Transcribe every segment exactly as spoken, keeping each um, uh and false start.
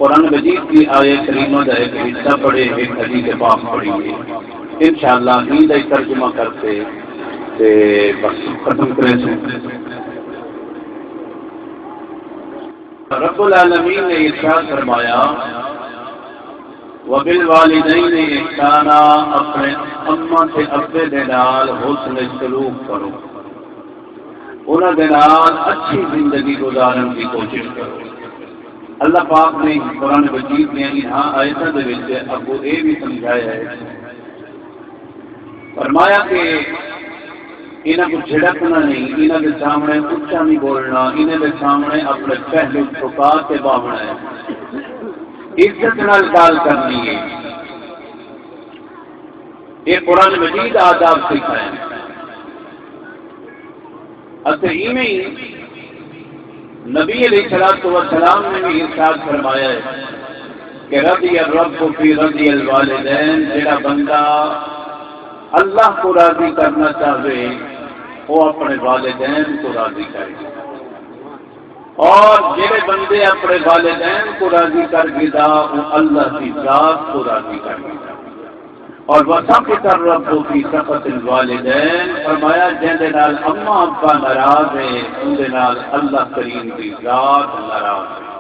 قرآن مجید دی آیت کریمہ دا ہک حصہ پڑھے، ہک حدیث پاک پڑھی ہے۔ انشاءاللہ ایں دا ہی ترجمہ کر تے تے بس ختم کریں سوں۔ رب العالمین نے ارشاد فرمایا، "وبالوالدین احسانا"، اپنے اماں تے ابے دے نال حسن سلوک کرو، انہاں دے نال اچھی زندگی گزارن دی کوشش کرو۔ اللہ پاک نے قرآن مجید دیاں انہاں آیتاں دے وچ اگوں اے وی سمجھایا ہے، فرمایا کہ انہاں کوں جھڑکنا نہیں، انہاں دے سامنے اچا نہیں بولنا، انہاں دے سامنے اپنے پہلو جھکا تے باہنا ہے، عزت نال گال کرنی ہے۔ یہ قرآن مجید آداب سکھائے۔ اتے ایویں ہی نبی علیہ الصلوۃ والسلام نے بھی ارشاد فرمایا ہے کہ "رضی الرب فی رضی الوالدین"، جڑا بندہ اللہ کو راضی کرنا چاہے، وہ اپنے والدین کو راضی کرے۔ اور جڑے بندے اپنے والدین کو راضی کر گھدا، وہ اللہ کی ذات کو راضی کر گھدا۔ اور "وسخط الرب فی سخط الوالدین"، فرمایا جن دے نال اماں ابا ناراض ہیں، ان دے نال اللہ کریم دی ذات ناراض ہے۔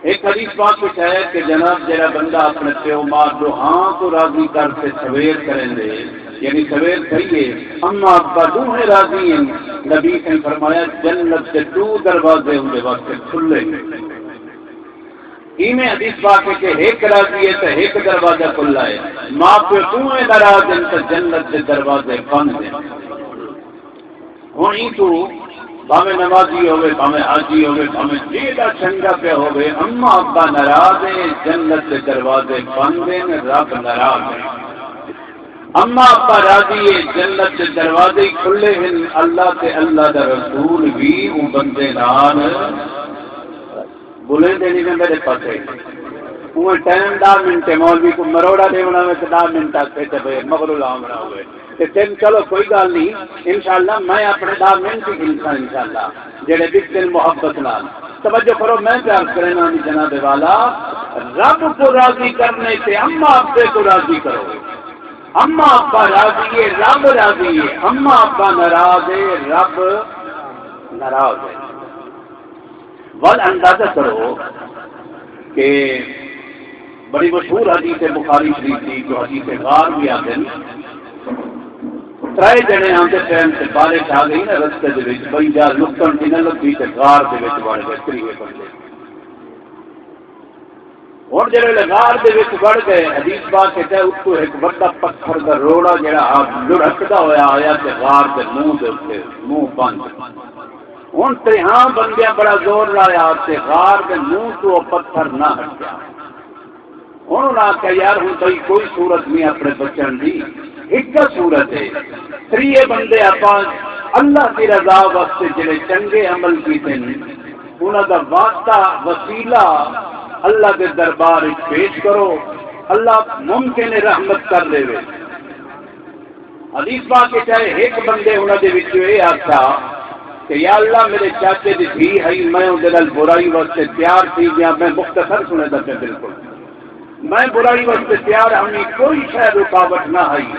ایک حدیث پاک وچ ہے کہ جناب، جڑا بندہ اپنے پیو ماں دوہاں کو راضی کر تے سویر کریندے، یعنی سویر تھئی ہے، اماں ابا دوہیں راضی ہیں، نبی نے فرمایا، جنت دے دو دروازے اون دے واسطے کھلے ہیں۔ ایویں حدیث پاک ہے کہ ہک راضی ہے تے ہک دروازہ کھلا ہے، ماں پیو دوہیں ناراض ہیں تے جنت دے دروازے بند ہیں۔ ہن ایں توں بھاویں نمازی ہووے، بھاویں حاجی ہووے، بھاویں جیڑھا چنگا پیا ہووے، اماں ابا ناراض ہیں، جنت دے دروازے بند ہیں، رب ناراض ہے۔ اماں ابا راضی ہے، جنت دے دروازے ہی کھلے ہیں، اللہ تے اللہ دا رسول بھی اوں بندے نال بلیندے نہیں ویندے میرے پاسے۔ اوہ ٹائم ݙاہ منٹ ہے، مولوی کو مروڑا ݙیوݨا ہووے تے ݙاہ منٹ آکھے تے بھئی مغرب آوݨا ہووے۔ تے تین چلو کوئی ڳالھ نہیں، انشاءاللہ میں اپݨے ݙاہ منٹ ہی گھنساں انشاءاللہ، جڑے ݙتن محبت نال۔ توجہ کرو، میں پیار کرنا جناب والا، رب کو راضی کرنے تے اماں ابے کو راضی کرو۔ اماں ابا راضی ہے، رب راضی ہے، اماں ابا ناراض ہے، رب ناراض ہے۔ ول اندازہ کرو کہ بڑی مشہور حدیث ہے بخاری شریف دی، جو حدیث غار بھی آندے نے۔ ترے جنے آندے پئے تے بارش آ گئی نا رستے دے وچ، بئی جا لکن دی نہ لبھی تے غار دے وچ وڑ گئے تریہے بندے۔ ہن جڑے ویلے غار دے وچ وڑ گئے، حدیث پاک وچ ہے، اتوں ہک وڈا پتھر دا روڑا جڑا آپ لڑھکدا ہویا آیا تے غار دے منہ دے اتے، منہ بند۔ ہن تریہاں بندیاں بڑا زور لایا تے غار دے منہ توں او پتھر نہ ہٹیا۔ ہن انہاں آکھیا، یار، ہن بئی کوئی صورت نہیں اپنے بچن دی، ہک صورت ہے، تریہے بندے آپاں اللہ دی رضا واسطے جڑے چنگے عمل کیتے نے، انہاں دا واسطہ، وسیلہ اللہ دے دربار وچ پیش کرو، اللہ ممکن ہے رحمت کر ݙیوے۔ حدیث پاک وچ ہے، ہک بندے انہاں دے وچوں اے آکھیا کہ یا اللہ، میرے چاچے دی دھی ہئی، میں اوندے نال برائی واسطے تیار تھی ڳیا، میں مختصر سݨیندا پیاں بالکل، میں برائی واسطے تیار ہمی، کوئی شے رکاوٹ نہ ہئی،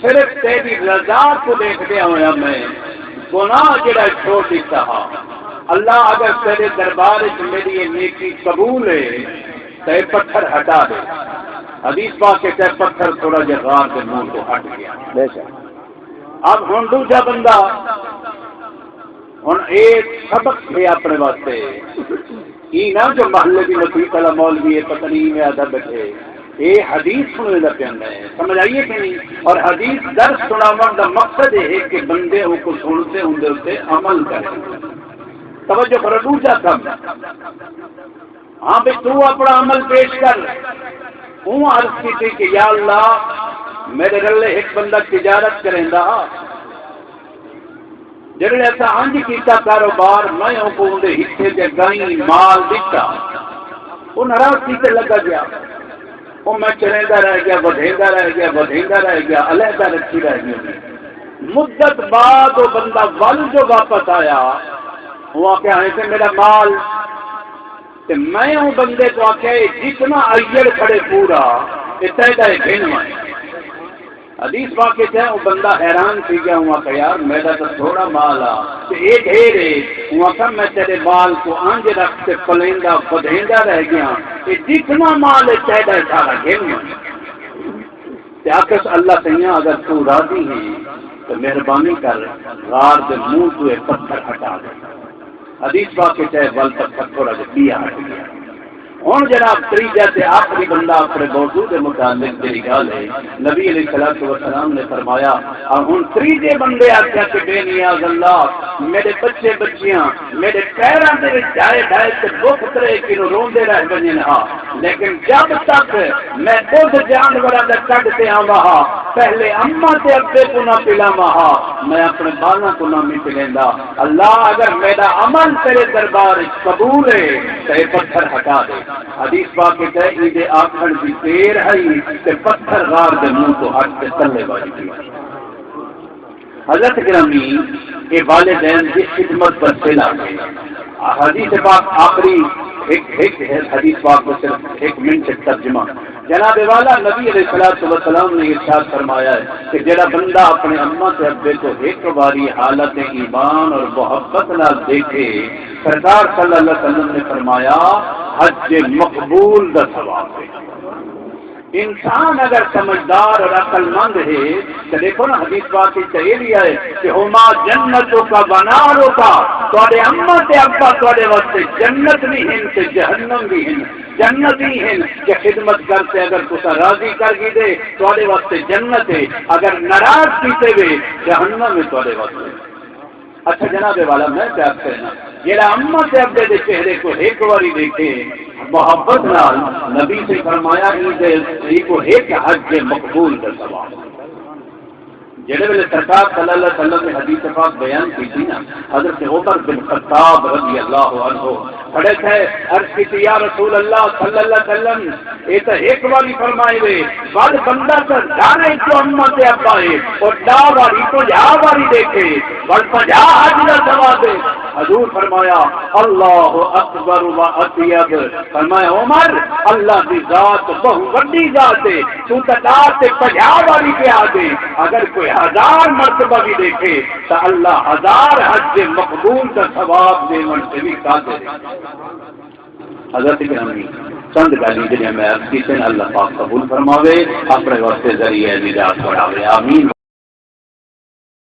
صرف تیری رضا کوں ݙیکھدے ہویا میں گناہ جڑا چھوڑ ݙتا ہا۔ اللہ، اگر تیرے دربار وچ میری یہ نیکی قبول ہے، تے پتھر ہٹا ݙے۔ حدیث پاک وچ ہے، پتھر تھوڑا جہا غار دے منہ توں ہٹ ڳیا۔ بے شک۔ اب ہن ݙوجھا بندہ، ہن اے سبق ہے اپنے واسطے، ایں نہ جو محلے دی مسیت والا مولوی ہے، پتہ نہیں میں آدھا بیٹھے، اے حدیث سݨویندا پیا میں، سمجھ آئی ہے کہ نہیں؟ اور حدیث درس سݨاوݨ دا مقصد اے ہے کہ بندے اوکوں سݨ تے اوندے اتے عمل کرن۔ توجہ کرو، ݙوجھا کم۔ ہاں بھئی، توں اپݨا عمل پیش کر۔ اوں عرض کیتی کہ یا اللہ، میݙے رلے ہک بندہ تجارت کریندا ہا، جیڑھے اساں انج کیتا کاروبار، میں اونکوں اوندے حصے دے گائیں مال ݙتا، او ناراض تھی تے لڳا ڳیا۔ او میں چریندا رہ ڳیا، ودھیندا رہ ڳیا، ودھیندا رہ ڳیا، علیحدہ رکھی رہ ڳیا۔ مدت بعد او بندہ ول جو واپس آیا، او آکھیا، ہے تے میݙا مال تے میں اوں بندے کوں آکھیا، اے جتنا ایڑ کھڑے پورا، اے تیݙا اے گھن ونڄ۔ حدیث پاک اچ ہے، او بندہ حیران تھی ڳیا، اوں آکھیا، یار، میݙا تاں تھوڑا مال آ، تے اے ڈھیر اے۔ اوں آکھیا، میں تیݙے مال کوں انج رکھ تے پلیندا ودھیندا رہ ڳیاں، اے جتنا مال اے تیݙا اے سارا گھن ونڄ۔ تے آکھس، اللہ سئیاں، اگر توں راضی ہیں تے مہربانی کر غار دے منہ توں اے پتھر ہٹا ݙے۔ حدیث پاک اچ ہے، ول پتھر تھوڑا جہا ٻیا ہٹ ڳیا۔ ہݨ جناب، تریجا تے آخری بندہ اپݨے موضوع دے متعلق جیڑھی ڳالھ ہے، نبی علیہ الصلوۃ والسلام نے فرمایا، اور ہݨ تریجے بندے آکھیا کہ بے نیاز اللہ، میݙے بچے بچیاں میݙے پیراں دے وچ ڈھائے ڈھائے تے بکھ ترے کنوں روندے رہ ونڄن ہا، لیکن جب تک میں ٻدھ جانوراں دا کڈھ تے آواں ہا، پہلے اماں تے ابے کوں نہ پلاواں ہا، میں اپݨے ٻالاں کوں نہ می پلیندا۔ اللہ، اگر میݙا عمل تیݙے دربار وچ قبول ہے تے اے پتھر ہٹا ݙے۔ حدیث پاک اچ ہے، ایندے آکھݨ دی دیر ہئی تے پتھر غار دے منہ توں ہٹ تے تلے وڄ ڳیا۔ حضرت گرامی، اے والدین دی خدمت دا صلہ ہے۔ حدیث پاک آخری ہک، ہک حدیث پاک دا صرف ہک منٹ تک ترجمہ۔ جناب والا، نبی علیہ الصلوۃ والسلام نے ارشاد فرمایا ہے کہ جڑا بندہ اپݨے اماں تے ابے کوں ہک واری حالت ایمان اور محبت نال ݙیکھے، سرکار صلی اللہ علیہ وسلم نے فرمایا، حج مقبول دا ثواب ہے۔ انسان اگر سمجھدار اور عقل مند ہے تو ݙیکھو نا، حدیث پاک وچ تاں اے وی آئے کہ ہما جنتک و نارک، تہاݙے اماں تے ابا تہاݙے واسطے جنت وی ہن تے جہنم وی ہن۔ جنت ہی ہن کہ خدمت کر تے اگر تساں راضی کر گھدے، تہاݙے واسطے جنت ہے، اگر ناراض کیتے وے، جہنم ہے تہاݙے واسطے۔ اچھا جناب والا، میں پیار کرنا، جیڑا اماں تے ابے دے چہرے کوں ہک واری ݙیکھے محبت نال، نبی سے فرمایا، ایں دے، ایں کوں ہک حج مقبول دا ثواب۔ جیڑے ویلے سرکار صلی اللہ علیہ وسلم نے حدیث پاک بیان کیتی نا، حضرت عمر بن خطاب رضی اللہ عنہ کھڑے تھے، عرض کیتی، یا رسول اللہ صلی اللہ علیہ وسلم، اے تاں ہک واری فرمائے وے، ول بندہ تاں ظاہر ہے جو اماں تے ابا ہے، او ݙاہ واری، پنجاہ واری ݙیکھے، ول پنجاہ حج دا ثواب ہے۔ حضور فرمایا، اللہ اکبر و اطیب۔ فرمایا، عمر، اللہ دی ذات بہت وڈی ذات ہے، توں تاں ݙاہ تے پنجاہ واری پیا ݙے، اگر کوئی ہزار مرتبہ وی ݙیکھے تاں اللہ ہزار حج مقبول دا ثواب ݙیوݨ تے وی قادر ہے۔ حضرت گرامی، چند ڳالھیں جڑیاں میں عرض کیتن، اللہ پاک قبول فرماوے، اپݨے واسطے ذریعہ نجات بݨاوے۔ آمین۔